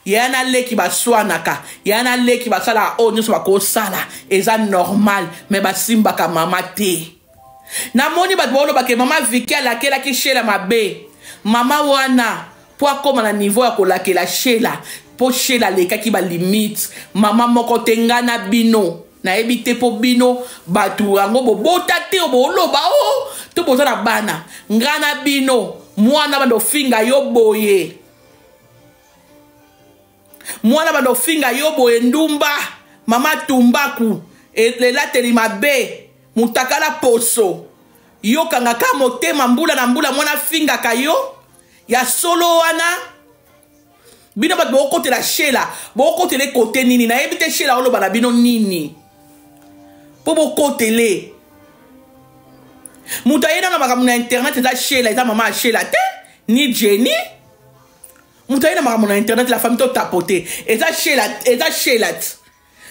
Yaya na leki baswanaka, yaya na leki basalaka oyo nyonso bakosala, eza normal, me basimbaka mama te. Namoni bato baoloba ke mama Vicky alakelaki Shela mabe. Mama wana mpo akóma na niveau ya kolakela Shela, mpo Shela alekaki ba limite. Mama moko te, nga na bino nayebi te mpo bino bato yango bobota te, boloba o oh, to boza na bana. Nga na bino mwana bando ofinga yo boye, mwana bando ofinga yo boye, ndumba mama tumbaku elateli mabe mutakala poso, yokanga ka motema mbula na mbula mwana afingaka yo ya solo wana. Bino bato bokotela Shela, bokotela ekote nini? Nayebi te Shela oloba na bino nini mpo bokotele moto aye nanga makambo na internet. Eza Shela, eza mama ya Shela te ni Jenny. Moto aye na makambo na internet, la famille, totapote, eza Shela, eza Shela te.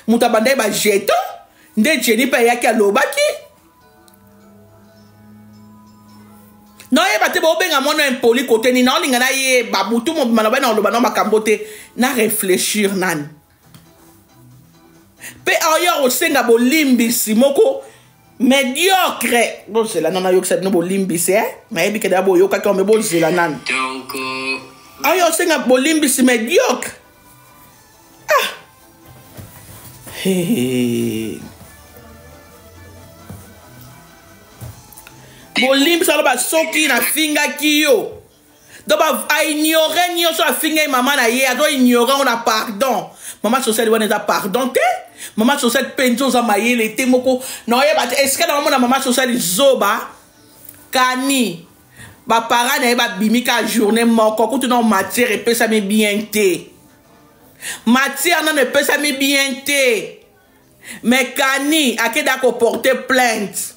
Moto abandaki bajeton nde Jenny mpe ayaki alobaki. Naoyeba te bobenga mwana impoli kote nini. Naolinga nayeba butu mobima na bana oloba na makambo te na réfléchir nani mpe aoya kosenga bolimbisi moko médiocre. Bozela nano ayokisa bino bolimbisi eh? Nayebi kede ya boyokaki ome, bozela nano aoya kosenga bolimbisi médiocre. Ah! Hey, hey. Bolimbisi aloba soki nafingaki yo, donc aignore nyonso afingaki mama na ye, azo ignore yango na pardon. Mama sociale wana eza pardon te. Mama sociale mpenza oza mayele te moko, naoyeba te esika naomona mama sociale zoba. Kani bapara na ye babimi ka journée moko kutu na matière epesami bien te, matière nano epesami bien te, mais Kani akenda koporte plainte.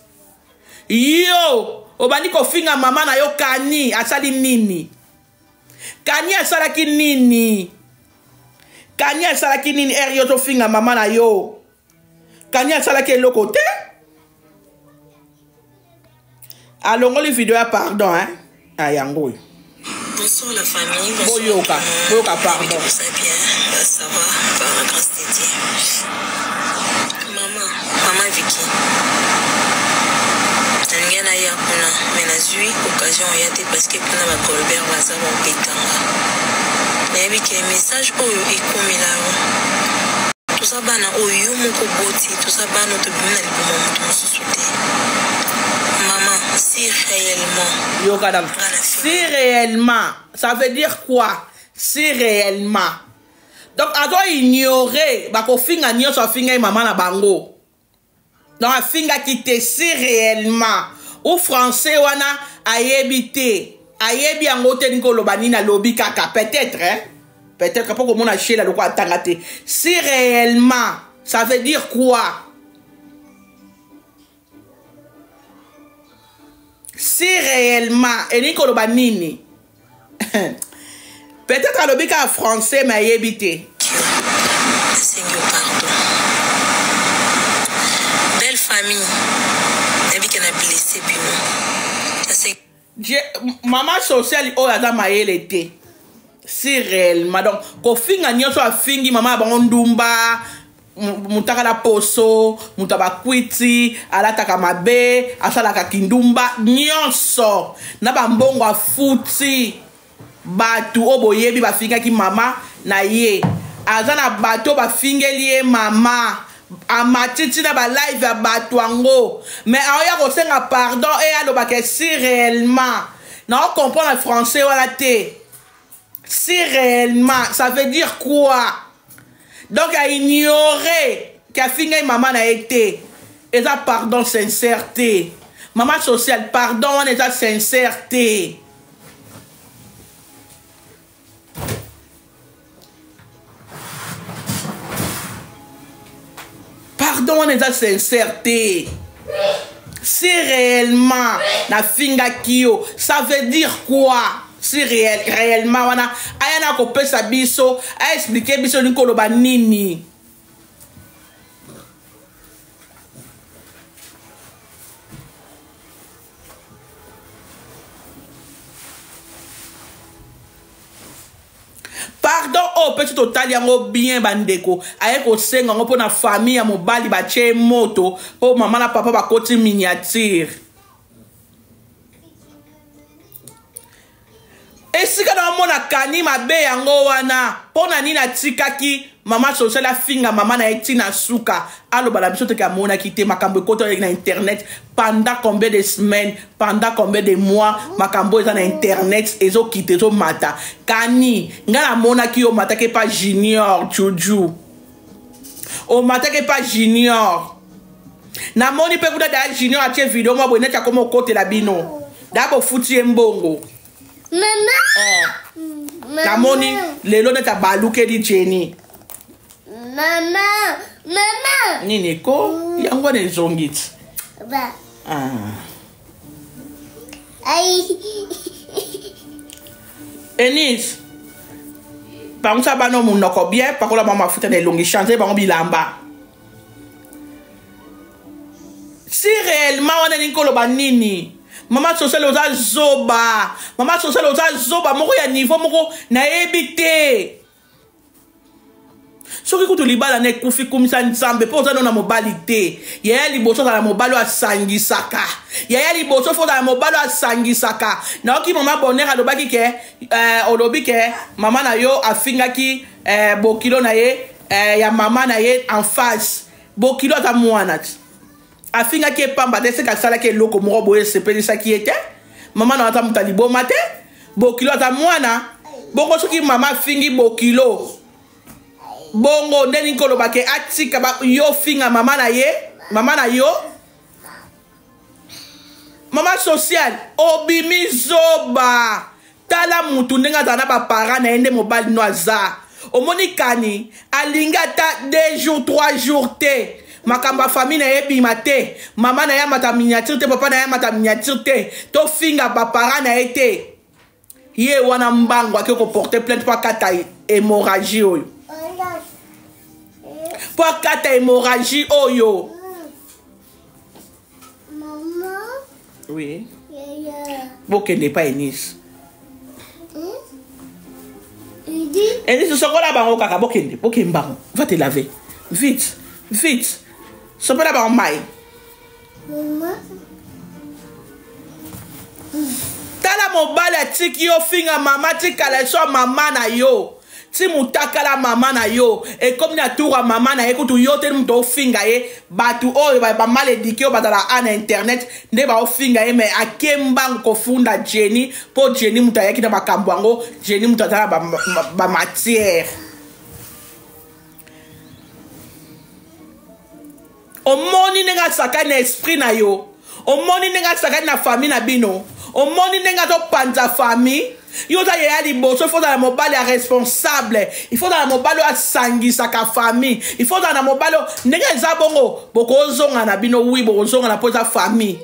Yo obandi kofinga mama na yo. Kani asali nini? Kani asalaki nini? Kani asalaki nini? Ere yo tofinga mama na yo, Kani asalaki eloko te. Alongoli video ya pardon, hein? Ah, yango oyo. Bonsoir la famille. Bonsoir. Boyoka, boyoka pardon. Vous allez bien? Ça va, par la grâce de Dieu. Maman, maman Vicky. Nalingi naya kuna mais nazwi occasion oya te parce que kuna bacolbert baza babetanga. Nayebi ke message oyo ekomela yo. Toza bana oyo yo moko boti, toza bana oyo tobimi na liboma moto mosusu te. Maman, si réellement Yoka na si réellement, ça veut dire quoi, si réellement? Donc azo ignorer bakofinga nyonso afingai mama na bango, donc afingaki te. Si réellement ou français wana ayebi te, ayebi yango te, ningi koloba nini, alobi kaka peut-être, hein? Peut-être mpo komona Shela lokola atanga te. Si réellement, ça veut dire quoi, si réellement? Elingi koloba nini? Peut-être alobi kaka français mais ayebi te. Nasengi yo pardon. Belle famille, nayebi ke na blessé bino. Nasengi Mama sociale oyo aza mayele te. Si réellement, donc kofinga nyonso afingi mama ya bango ndumba, mutakala poso, moto ya bakwiti, alataka mabe, asalaka kindumba nyonso na bambongo afuti bato oyo boyebi bafingaki mama na ye. Aza na bato bafingeli ye mama, amatiti na balive ya bato yango, mais aoya kosenga pardon e alobaka si réellement. Naocomprendre français wana te. Si réellement, ça veut dire quoi? Donc aignore ke afingai mama na ye te, eza pardon sincère te. Mama sociale, pardon wana eza sincère te. Pardon wana eza sincère te. Si réellement nafingaki yo, ça veut dire quoi, si réel, réellement wana? Aya na kopesa biso, aexplike biso olingi koloba nini. Pardon oyo mpe soki totali yango bien bandeko, aye kosenga yango mpo na famille ya mobali batie moto mpo mama na papa bakoti miniature. Esika na omona kani mabe yango wana, mpo na nini atikaki mama social afinga mama na ye ntina suka aloba na biso teke amonaki te makambo ekota na internet pendant combien de semaines, pendant combien de mois, makambo eza na internet ezokita ezomata. Kani ngai namonaki yo omataki epa Junior Juju, omataki epa Junior, namoni mpe kuna daya Junior atie video mwa boye neti akoma okotela bino daya bofuti ye mbongo. Mama. Eh. Namoni lelo neti abalukeli Jenny. Mama. Mama. Nini ko yango wana ezongi ti. Ba. Ah. Ai. Enis, pangusa bana monoko bien, pakola bango mafuta na elongi, change bango bilamba. Si réellement wana elingi koloba nini? Mama social oza zoba, mama social oza zoba moko ya niveau moko nayebi te. Soki kutu libala na ekufi, kumisa Nzambe mpo oza no na mobali te. Yaya liboso ozala mobali oyo asangisaka. Yaya liboso fo ozala mobali oyo asangisaka. Nayoki mama Bonheur alobaki ke olobi ke mama na yo afingaki bokilo na ye ya mama na ye en face. Bokilo aza mwana ti afingaki ye pamba te, seke asalaki eloko moko boye esepelisaki ye te. Mama na yo aza moto ya liboma te, bokilo aza mwana. Bongo soki mama afingi bokilo bongo nde nini koloba ke atika yo finga mama na ye, mama na yo? Mama sociale obimi zoba. Tala mutu ndenge azala na bapara na ye nde mobali no aza. Omoni kani alingi ata 2 jours 3 jours te, makambo ya famille na ye ebima te, mama na ye amata miniature te, papa na ye amata miniature te, tofinga bapara na ye te. Ye wana mbango ake koporte plainte mpo akata hémorragie oyo, mpo akata hémorragie oyo. Mama. Oui. Bokende epai Enis. Enis, sokola bango kaka, bokende, bokende bango. Va te laver. Vite, vite. Sopela bango mai. Mama. Tala mobali atiki yo finga mama, tikala eso ya mama na yo. Ti mutakala mama na yo ekomi na tour ya mama na ye, kutu yo te moto ofinga ye. Bato oyo ba mal éduqué oyo bazala a na internet nde baofinga ye, mais ake mbangu kofunda Jenny mpo Jenny moto ayaki na makambo yango. Jenny moto aza na bamatière ba. Omoni ndenge asakani na esprit na yo, omoni ndenge asakani na famille na bino, omoni ndenge azopanza famille. Yo oza yeya liboso, il faut ozala mobali ya responsable, il faut ozala mobali oyo asangisaka famille, il faut ozala na mobali oyo ndenge eza bongo. Bokozonga na bino, oui, bokozonga na mpo eza famille,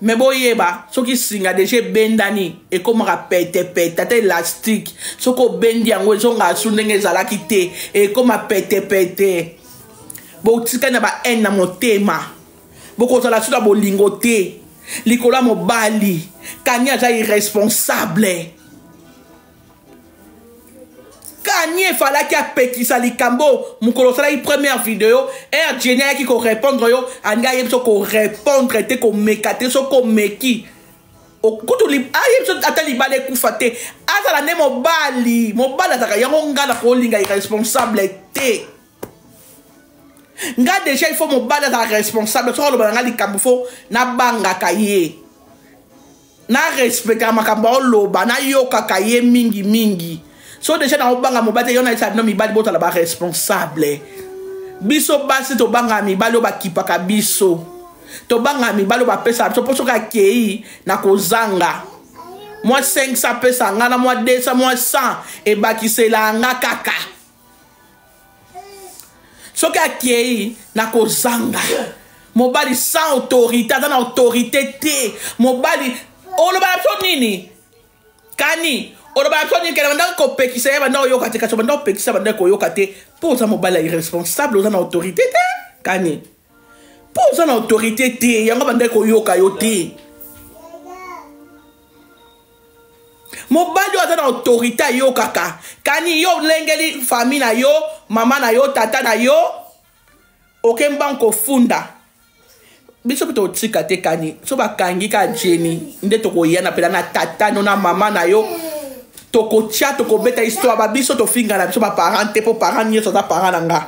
mais boyeba soki singa déjà ebendani ekomaka petepete, ata élastique soki obendi yango ezongaka su ndenge ezalaki te, ekoma petepete. Botikani na bahaine na motema, bokozala su na bolingo te likolo ya mobali. Kani aza irresponsable. Kani efalaki apekisa likambo mokolo osalaki première video ere Jenny ayaki korépondre yo, alingi ayebi so korépondre te, komeka te. Soki omeki kutu ayebi so ata libala ekufa te. Azala nde mobali, mobali azalaka yango. Nga na kolinga irresponsable te. Nga déjà il faut mobali azala responsable. Soki aloba na nga likambo, fo nabangaka ye, narespectaka makambo aoloba, nayokaka ye mingi mingi. So déjà naobanga mobali te. Yo nayesa bino, mibali bozala baresponsable. Biso basi tobangaka mibali oyo bakipaka biso, tobangaka mibali oyo bapesaka biso, mpo soki akei na kozanga mwa 500 apesa nga na mwa 200, mwa 100 ebakisela nga kaka. Soki akei na kozanga, mobali sans autorité, aza na autorité te. Mobali oloba na biso nini? Kani oloba na biso nini? Kene bandaki kopekisa ye, banda koyoka te, kasi banda kopekisa, banda koyoka te, mpo oza mobali ya irresponsable, oza na autorité te. Kani, mpo oza na autorité te, yango bandaki koyoka yo te. Mobali oyo aza na autorité ayokaka. Kani yo olengeli famille na yo, mama na yo, tata na yo, oke mbangu kofunda. Biso mpe totika te kani. So bakangi ka Jenny nde tokoya na pela na tata no na mama na yo. Tokotia tokobeta histoire ba biso tofinga na biso ba parents te po parents nyonso aza parent na nga.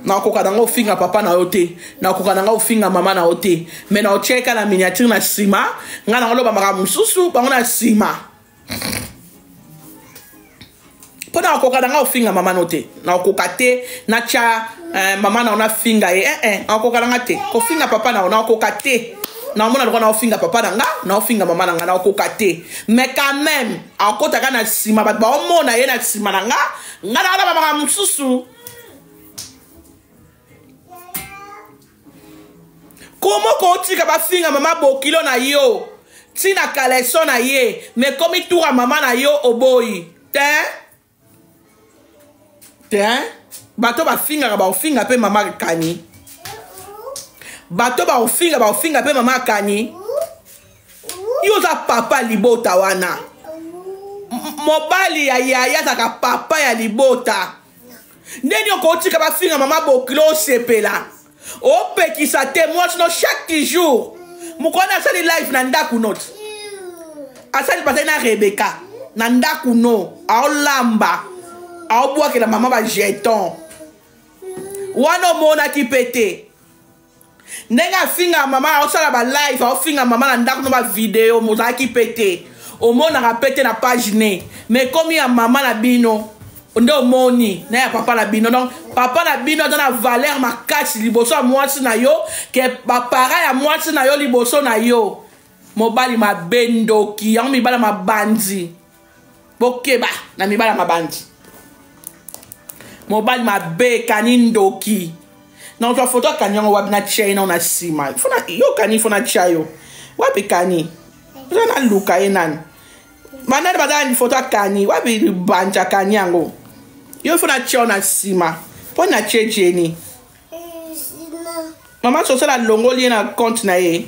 Nakoka nango ofinga papa na yo te, nakoka nango ofinga mama na yo te, mais na otiaka na miniature na nsima nga nango loba makambo mosusu bango na nsima mpo nakoka nanga ofinga mama no te, nakoka te natya mama na yo nafinga ye nakoka nanga te kofinga papa na yo nakoka te, naomona lokola naofinga papa na nga, naofinga mama na nga, nakoka te. Mais quand même akotaka na nsima, bato baomona ye na nsima na nga, nga na wana makambo mosusu. Komo kotika bafinga mama bokilo na yo ntina kaleson na ye, me komi tura mama na yo oboyi te te. Bato bafingaka baofinga mpe mama kani, bato baofinga baofinga mpe mama kani. Yo oza papa libota wana, mobali ya yaya azalaka papa ya libota. Ndeni okotika bafinga mama bokilo osepela, opekisa te mwasi no chaque jour. Mokolo asali live na ndako note asali bazali na Rebeka na ndako no, aolamba aobwakela mama bajeton wana, omonaki mpe te ndenge afinga mama, aosala balive aofinga mama na ndako no, bavideo mozalaki mpe te, omonaka mpe te na page ne. Mais komi ya mama na bino nde omoni na ya papa na bino. Donc papa na bino aza na valeur makasi liboso ya mwasi na yo ke bapara ya mwasi na yo liboso na yo. Mobali mabe, ndoki yango, mibala mabandi, bokeba na mibala mabandi. Mobali mabe, kani ndoki. Nazwa foto akani yango wapi? Natia ye nao na nsima. Yo kani, fo natia yo wapi? Kani oza naluka ye nani, banani baza na foto akani wapi? Libanja kani yango yo, fo natia yo na nsima mpo natie Jenny. Mama sosala alongoli ye na compte na ye.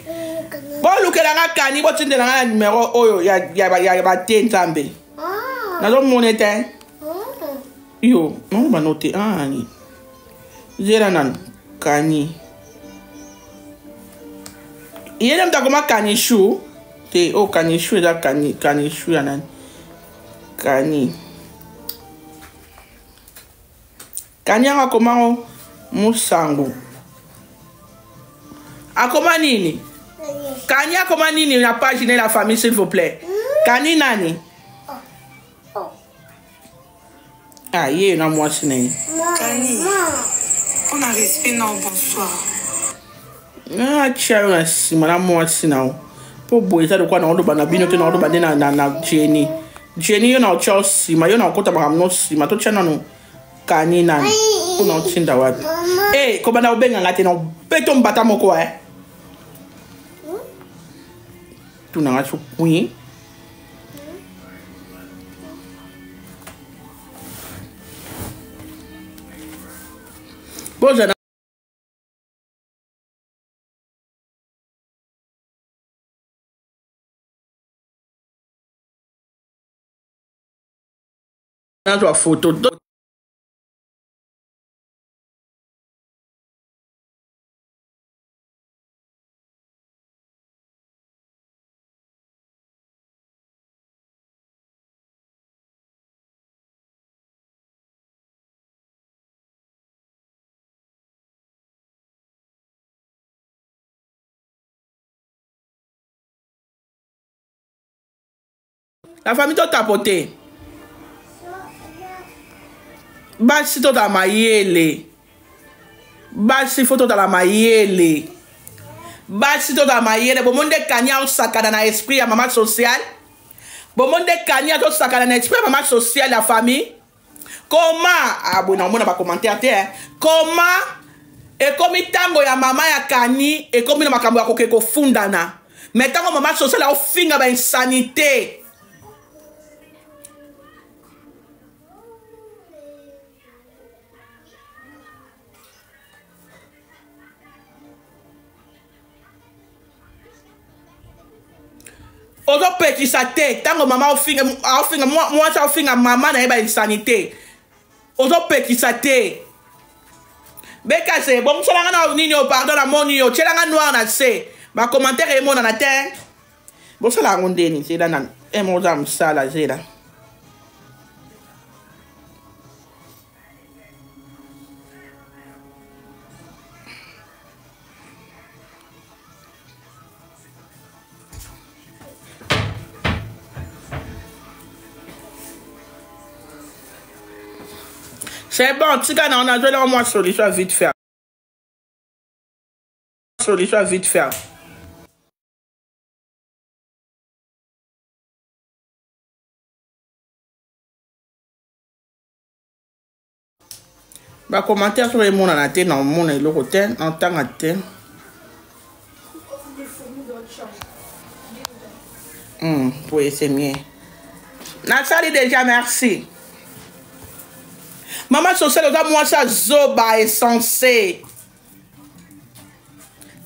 Bolukelanga kani, botindelanga na numero oyo ya bate. Nzambe, nazomona te yo nango bano te. Ani zela nanu, kani ye nde moto akoma kani shu te. Oyo kani shu eza kani, kani shu ya nani? Kani, kani yango akomango musango, akoma nini? Kani akoma nini na page ne? La famille, s'il vous plaît, kani nani? Ah, ye na mwasi na ye. Kani, mpona respect na, bonsoir. Atia yo na nsima na mwasi na yo mpo boye eza lokola naoloba na bino te, naoloba nde na Jenny. Jenny, yo na otia yo nsima, yo na okota makambo no nsima. Totia nanu kani nani mpo na otinda wapi? E kobanda kobenganga te na obeto mbata moko e tunanga so kwi. Bozala nazwa foto. La famille, totapote. Basi totala mayele, basi fo totala mayele, basi totala mayele. Bomoni nde kani aosakana na esprit ya mama sociale, bomoni nde kani azosakana na esprit ya mama sociale ya famille. Koma aboye na omona bacommentaire te. Koma ekomi ntango ya mama ya kani, ekomi na makambo ya koke kofundana, me ntango mama sociale aofinga bainsanité. Ozopekisa te ntango mama ofinga, aofinga mwasi aofinga mama na ye ba insanité. Ozopekisa te. Bekase bongisela nga na nini oyo pardon na moni yo tiela nga noir na se ba commentaire emonana te. Bosala yango ndeni zela na emoza mosala zela. C'est bon, tika na on a joué moi solution vite fait. Solution vite fait. Ba commentaire soki emonana te na omona eloko te na ntanga te. Oui, c'est mieux. Nasali déjà, merci. Maman sociale, oza mwasi ya zoba essensé.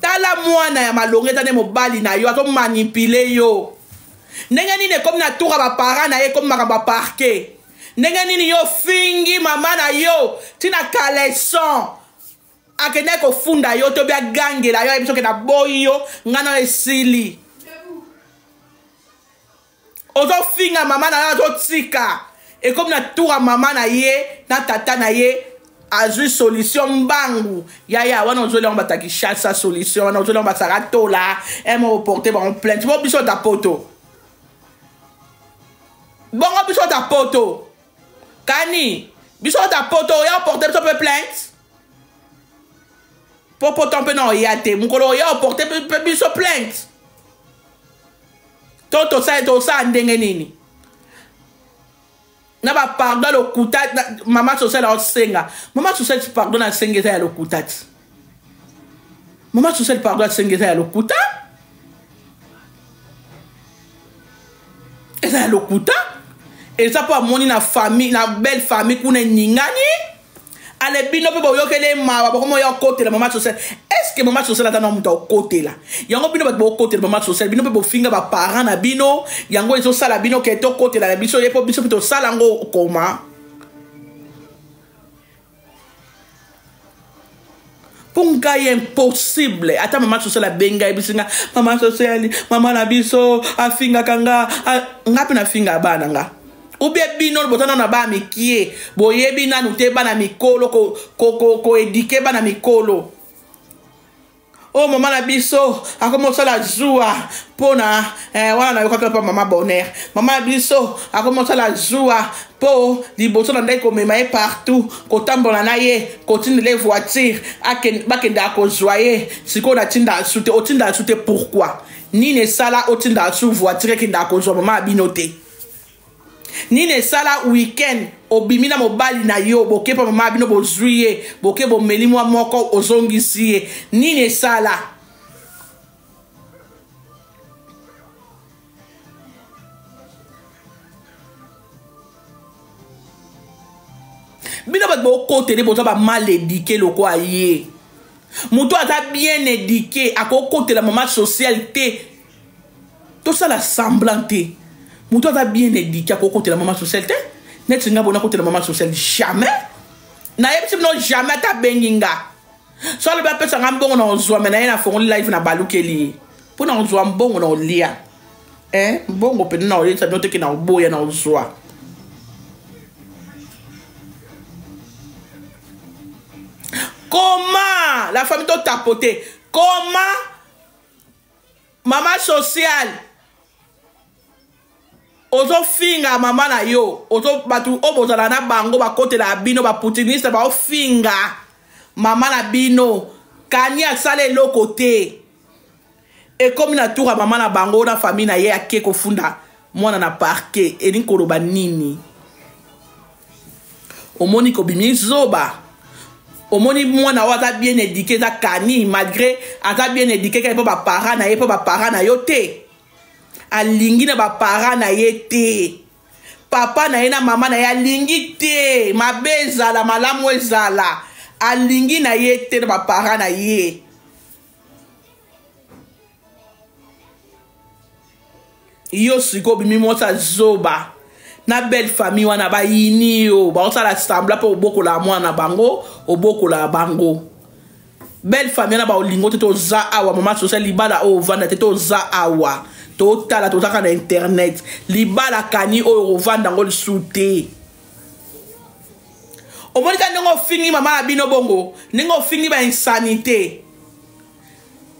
Tala mwana ya malonga eza nde mobali na yo azomanipule yo. Ndenge nini ekomi na tour ya ba parents na ye ekomi makambo ya parquet. Ndenge nini yo ofingi mama na yo tina caleçon akendaki kofunda yo to bi agangela yo ayebi soki naboyi yo ngai na esili. Ozofinga mama na yo azotika ekomi na tour ya mama na ye na tata na ye azwi solution mbangu yaya wana ozoli yango bato ya Kinshasa solution wana ozoli yango basaka tola emo oporte bango plainte bo biso ta poto bongo biso ta poto kani biso ta poto oya oporte biso mpe plainte po poto mpe na oya te mokolo oya oporte mpe biso plainte to tosala tosala ndenge nini na ba pardon lokuta mama sociale aosenga mama sociale pardon asengi eza ya lokuta ti mama sociale pardon asengi eza ya lokuta eza ya lokuta eza mpo amoni na famille na belle famille kuna eningani ale bino mpe boyokeli ye mawa bokomi oya okotela mama sociale est ce que mama sociale ata na moto akotela yango bino bato bokotela mama sociale bino mpe bofinga baparent na bino yango ezosala bino ke tokotela na biso ye mpo biso mpe tosala yango koma mpo ngai impossible ata mama sociale abengi ayebisi nga mama sociale mama na biso afingaka nga nga mpe nafinga bana nga ubie bino boza nano na bana mikie boyebi nanu te bana mikolo koedike ko, ko, bana mikolo oyo oh, mama na biso akomi kosala zuwa mpona eh, wana nayokaki mpa mama bonheur mama na biso akomi kosala zuwa mpo liboso na ndaki komema ye partout kotambola na ye kotindela ye voiture bakendaka kozwa ye sikoyo natinda su te otinda su te pourquoi nini esala otinda su voiture ekendaka kozwa mama ya bino te nini esala weekend obimi na mobali na yo boke mpa mama bino bozwi ye boke bomeli mwa moko ozongisi ye nini esala bino bato bokotele boza ba mal éduqué lokola ye moto aza bien éduqué akokotela mama sociale te tosala semblant te moto aza bien éduqué akokotela mama sociale te neti nga bona kotela mama sociale jamais nayebisi bino jamais ata abengi nga so alobi apesa nga mbongo na ozwa me na ye nafongoli live na balukeli ye mpo na ozwa mbongo na olia eh, mbongo mpenza na oyebisa bino teke na oboya na ozwa comment la famille totapote comment mama sociale ozofinga mama na yo ozo bato oyo bozala na bango bakotela bino baputiniste baofinga mama na bino kani asala eloko te ekomi na tour ya mama na bango na famille na ye ake kofunda mwana na parquet elingi koloba nini omoni kobimi zoba omoni mwana oyo aza bien éduqué eza kani malgré aza bien éduqué kaka mpo baparent na ye mpo baparent na yo te alingi na baparent na ye te papa na ye na mama na ye alingi te mabe ezala malamu ezala alingi na ye te na baparent na ye. Yo sikoyo obimi mwasi ya zoba na belle famille wana bayini yo, baosala sembla mpo obokola mwana na bango, obokola bango. Belle famille wana baolingo te. Toza awa, mama social, libala oyo ovanda te. Toza awa, totala, tozaka na internet. Libala kani oyo ovanda yango lisusu te. Omoni ka ndenge ofingi mama na bino bongo, ndenge ofingi bainsanité.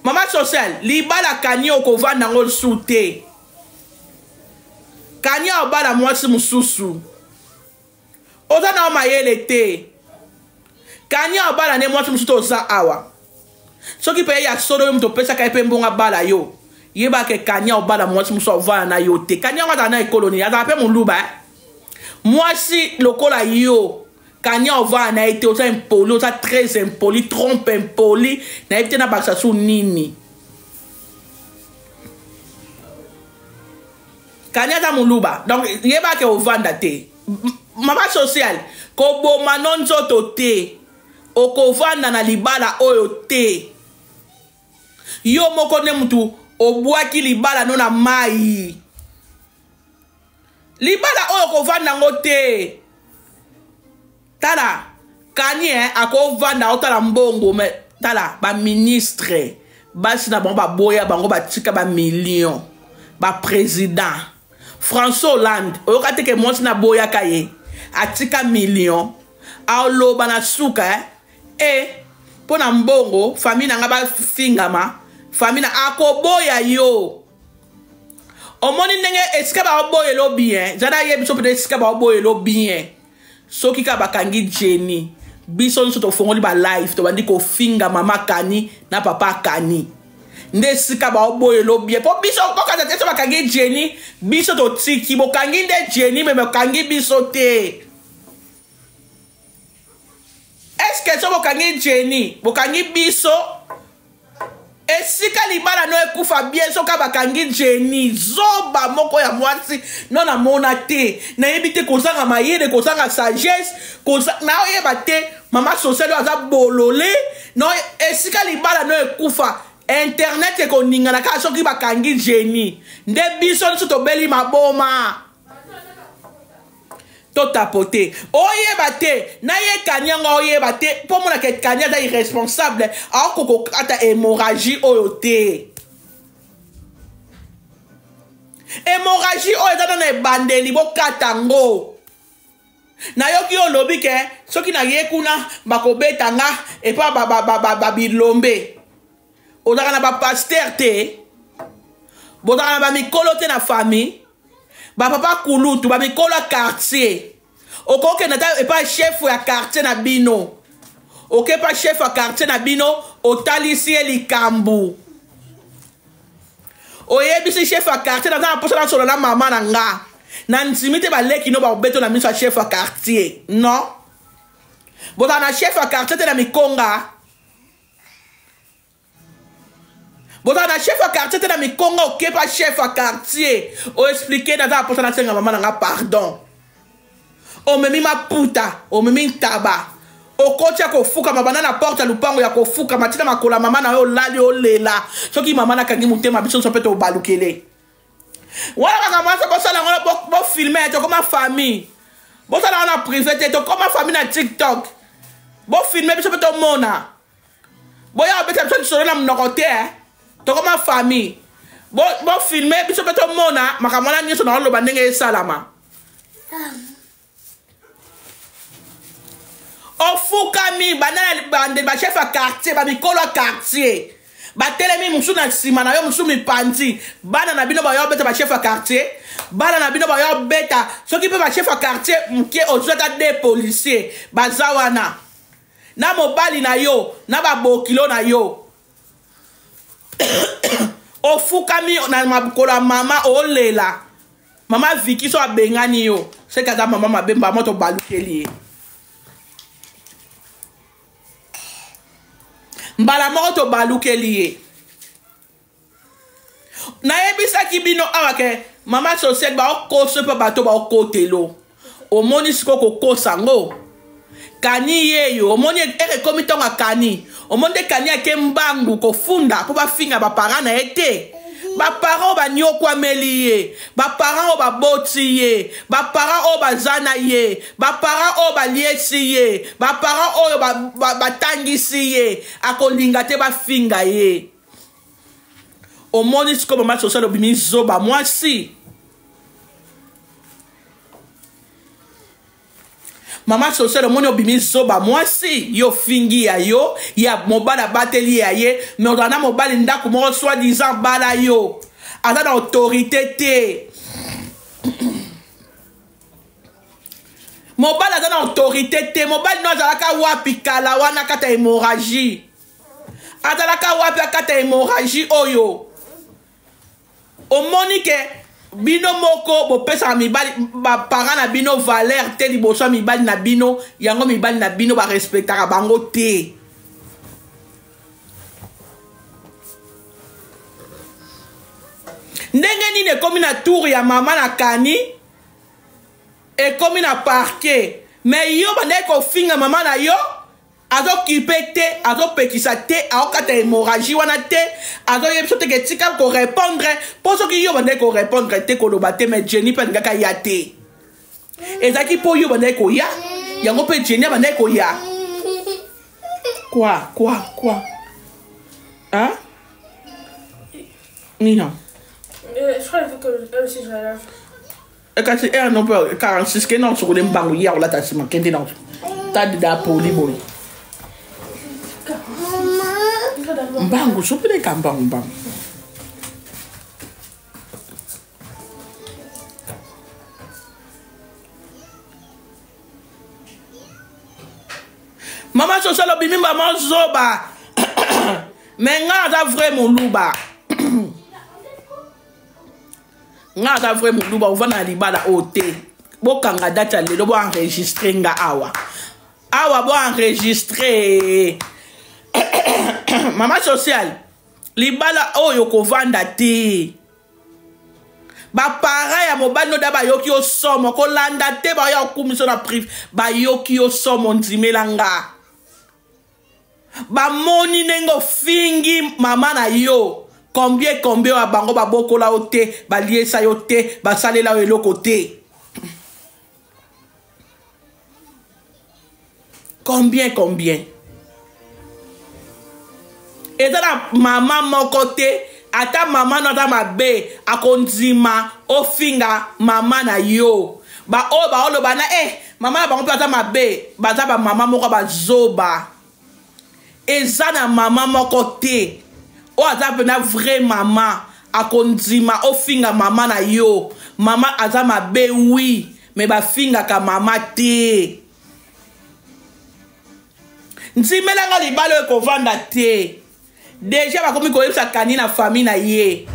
Mama social, libala kani okovanda yango lisusu te. Kani obala mwasi mosusu, oza na mayele te. Kani obala ne mwasi mosusu. Toza awa, soki mpe ya solo, yo moto opesaka ye mpe mbongo abala yo, yebaka kani obala mwasi mosusu, ovanda na yo te. Kani yango azala na ekolo nini? Azala mpe moluba, eh? Mwasi lokola yo, kani ovanda na ye te. Oza impoli, oza très impoli, trop impoli. Nayebi te na bakisa su nini. Kani aza moluba, donc yebaka ovanda te. Mama sociale, koboma no nzoto te. Okovanda na libala oyo te. Yo moko nde mutu obwaki libala no na mai. Libala oyo okovanda yango te. Tala kani, eh, akovanda, otala mbongo. Me tala baministre, basi na bango baboya bango, batika bamillion. Baprésident François Hollande, oyoka te ke mwasi naboyaka ye, atika million. Aloba na suka, eh? E mpo na mbongo, famille na nga bafingama, famille na akoboya yo. Omoni ndenge esika baoboyelo bien? Eza nayebi biso mpena esika baoboyelo bien. Soki kaka bakangi Jenny, biso nyonso tofongoli balive, tobandi kofinga mama Kani na papa Kani. Nde esika baoboyelo bien, mpo biso bokanza te. So bakangi Jenny, biso totiki. Bokangi nde Jenny, me bokangi biso te. Est-ce so bokangi Jenny, bokangi biso? Esika libala no ekufa bien, soki bakangi Jenny. Zoba moko ya mwasi no namona te. Nayebi te, kozanga mayele, kozanga sagesse, naoyeba te. Mama sociale oyo aza bolole. No esika libala no ekufa, internet ekoningana kaka soki bakangi Jenny. Nde biso nyonso tobeli maboma, totapote. Oyeba te na ye kani yango, oyeba te mpo monaka kani aza irresponsable, akoka ata hémorragie oyo te. Hémorragie oyo eza nano ebandeli, bokata yango. Nayoki olobi ke soki naye kuna bakobeta nga epa babilombe. Ozalaka na bapasteur te, bozalaka na bamikolo te na famille, bapapa kulutu, bamikolo ya quartier. Okokende ata epa chef ya quartier na bino. Okepa chef ya quartier na bino, otalisi ye likambo, oyebisi chef ya quartier: "Naza na mposa nasola na mama na nga." Na ndimi te baleki no bakobeto na miso ya chef ya quartier. Non, bozala na chef ya quartier te na mikonga. Bozala na chef ya quartier te na mikonga. Okepa chef ya quartier, oexpliquer: "Naza na mposa nasenga mama na nga pardon." Omemi maputa, omemi ntaba, okoti ya kofukama banda na porte ya lupango, ya kofukama ntina makolo ya mama na yo, olali, olela. Soki mama nakangi motema, biso nyonso mpe tobalukele wana. Makambo nyonso bosala yango, bofilmer. Tokoma famille, bosala yango na privé te. Tokoma famille na TikTok. Bofilmer biso mpe tomona. Boya obeta biso lisolo na monoko te. Tokoma famille, bofilmer biso mpe tomona makambo wana nyonso na oloba ndenge esalama. Ofukami banda na bande, bachef ya quartier, bamikolo ya quartier batelemi, mosusu na nsima na yo, mosusu mipanzi. Bana na bino bayo beta bachef ya quartier, bana na bino bayo beta. Soki mpe bachef ya quartier moke, ozwi ata de policier baza wana na mobali na yo na babokilo na yo. Ofukami na makolo ya mama, olela. Mama Viki, so abengani yo, seke aza mama mabe. Mbama tobalukeli ye mbala moko, tobalukeli ye. Nayebisaki bino awa ke mama sociale baokoso mpe bato baokotelo. Omoni sikoyo kokosa yango kani yeyo. Omoni ere ekomi ntongo akani. Omoni nde kani ake mbangu kofunda mpo bafinga baparent na ye te. Baparent oyo banyokwameli ye, baparent oyo baboti ye, baparent oyo baza na ye, baparent oyo baliesi ye, baparent oyo batangisi ye, akolinga te bafinga ye. Omoni sikoyo mama social obimi zoba mwasi. Mama social omoni obimi zoba mwasi, yo fingi ya yo ya mobali abateli ya ye, mais ozala na mobali ndako moko soi disant bala yo, aza na autorité te. Mobali aza na autorité te. Mobali no azalaka wapi kala wana kata hémorragie? Azalaka wapi akata hémorragie oyo? Omoni ke bino moko bopesaka mibali baparent na bino valeur te liboso ya mibali na bino, yango mibali na bino barespectaka bango te. Ndenge nini ekomi na tour ya mama na kani, ekomi na parquet, mais yo bandaki kofinga mama na yo, azokipe te, azopekisa te, aokata hémorragie wana te, azoyebi biso te ke tika korépondre, mpo soki yo bandaki korépondre te, koloba te, mais Jenny mpe alingaka ya te. Ezalaki mpo yo bandaki koya, yango mpe Jenny abandaki koya. Quoi, quoi, quoi? Hein? Nina. Je crois que elle aussi je la lave. Kasi ere no mpe 46 ke na osokole mbangu ya kolata nsima kende na tadida poli boye mbangu sopeleka mbangu mbangu. Mama social obimi mama zoba. Mais nga aza vrai moluba. Nga aza vrai moluba, ovanda na libala oyo te. Bokanga date ya lelo, boenregistre nga awa. Awa boenregistre. Mama social, libala oyo kovanda te. Baparent ya mobali no da bayoki yo somo, kolanda te baya okumisa na prive, bayoki yo somo, ndimela nga. Bamoni ndenge ofingi mama na yo, combien combien ya bango babokola yo te, baliesa yo te, basalela yo eloko te. Combien combien? Eza na mama moko te, ata mama no aza mabe, akondima ofinga mama na yo. Ba oyo baoloba na mama na bango mpe aza mabe, baza ba mama moko bazoba. Eza na mama moko te oyo aza mpena vrai mama akondima ofinga mama na yo. Mama aza mabe oui, mais bafingaka mama te. Ntimelanga libala oyo ekovanda te. Deja bakomi koyebisa kani na famille na ye.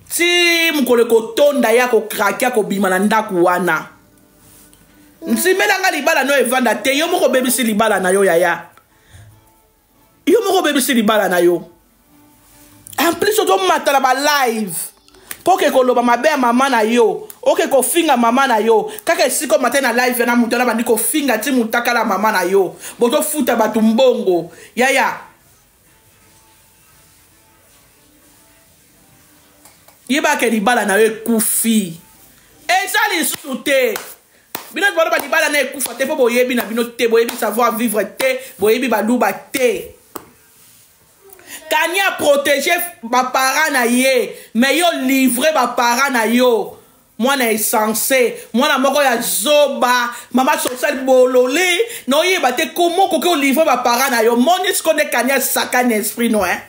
Ti mokolo ekotonda ye akokrake akobima na ndako wana. Ntimelanga libala no evanda te, yo moko obebisi libala na yo yaya. Yo moko obebisi libala na yo. En plus ozomata na ba live mpo oke koloba mabe ya mama na yo, oke kofinga mama na yo, kaka esika omate na live na moto wana bandi kofinga ti motakala mama na yo, bozofuta bato mbongo yaya. Yebaka libala na yo ekufi, eza lisusu te. Bino baloba libala na ekufa te mpo boyebi na bino te, boyebi savoir vivre te, boyebi baluba te. Kani a protéger ba parents na ye, mais yo livrer ba parents na yo. Mwana essence, mwana moko ya zoba, mama social bololé, no yeba te comment koki livrer ba parents na yo. Moni ce qu'on est Kani asaka na esprit no hein.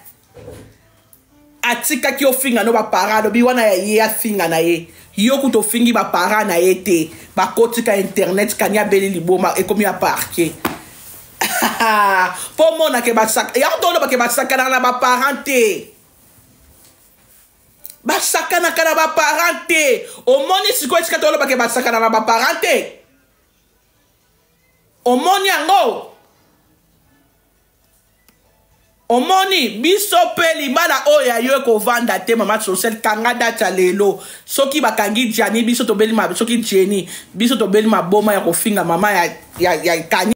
Atikaki ofinga no ba parents, lobi wana ya ye afinga na ye. Yo kuto fingi ba parents na ye te. Ba kotika internet Kani abeli liboma ekomi ya parquet. Po mona ke basaka, ya tolo ba ke basaka na ba parents te. Basaka na kana ba parents te. Omoni sikoyo esika tolo ba ke basaka na ba parents te. Omoni yango. Omoni biso pe libala oyo ya yo ekovanda te mama social kanga date ya lelo. Soki bakangi Gianni biso tobeli ma, soki Jenny biso tobeli maboma ya kofinga mama ya Kani.